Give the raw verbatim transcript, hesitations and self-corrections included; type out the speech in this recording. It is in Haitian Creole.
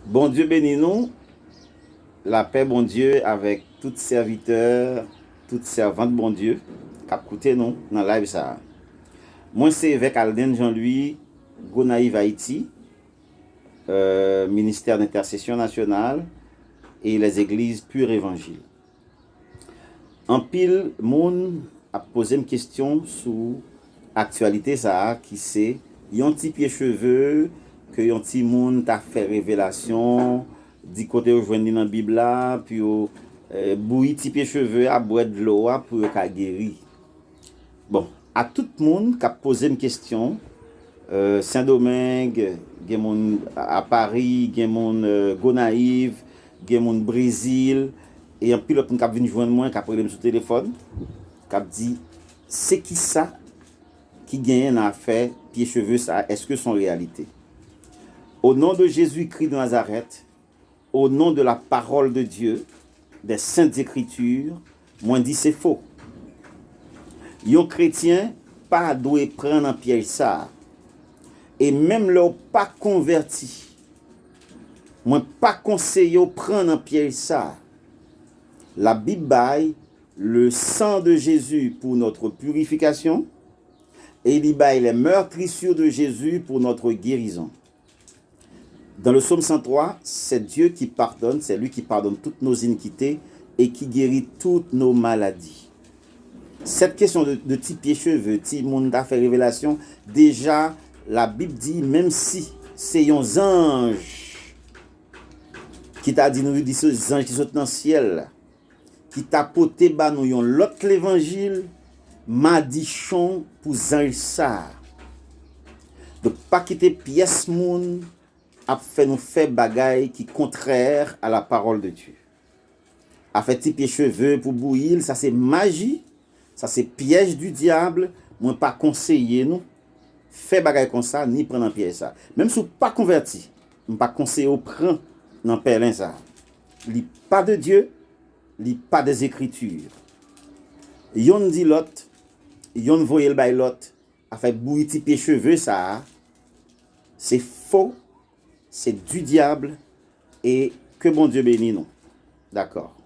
Bondye beni nou. Lapè Bondye avèk tout sèvitè, tout sèvant Bondye k ap koute nou nan live sa a. Mwen se Evèk Alden Jean Louis, Gonayiv, Ayiti, euh, Ministère d'Intercession Nationale et les Églises Pur Évangile. Anpil moun ap poze m kesyon sou aktyalite sa a ki se yon ti pye cheve ke yon timoun ta fè revelasyon, di kote yo jwenn li nan Bib la, pou yo eh, bouyi ti pye cheve a, bwè dlo a pou yo ka geri. Bon, a tout moun k ap poze m kesyon, euh, Sendomeng, gen moun a Pari, gen moun euh, Gonayiv, gen moun Brezil, e anpil lòt moun k ap vin jwenn mwen, k ap rele m sou telefòn, k ap di, se kisa ki genyen nan afè pye cheve sa a, èske se yon reyalite? Au nom de Jésus-Christ de Nazareth, au nom de la parole de Dieu, des saintes écritures, mwen di se fo. Yon kretyen pa dwe pran nan pyèj sa a. E menm lè w pa konvèti, mwen pa konseye w pran nan pyèj sa a. Labib bay le sang de Jésus pour notre purification, et li bay les meurtrissures de Jésus pour notre guérison. Dans le psaume cent trois, c'est Dieu qui pardonne, c'est lui qui pardonne toutes nos iniquités et qui guérit toutes nos maladies. Cette question de, de ti pye cheve, ti moun ta fè revelasyon, deja Labib di, menm si se yon zanj ki ta di nou, li di se zanj ki sot nan syèl la, ki ta pote ba nou yon lòt levanjil, madichon pou zanj sa a. Donk, pa kite pyès moun ap fè nou fè bagay ki kontrè a la parole de Dieu. Afè ti pye cheve pou bouyi l, sa se maji, sa se pyèj di dyab, mwen pa konseye nou fè bagay konsa, ni pran nan pyèj sa. Menm si w pa konvèti, m pa konseye w pran nan pèlen sa. Li pa de Dye, li pa des Écritures. Yonn di lòt, yonn voye l bay lòt, afè bouyi ti pye cheve sa a, se fo, se di dyab, e ke Bondye beni nou. Dakò.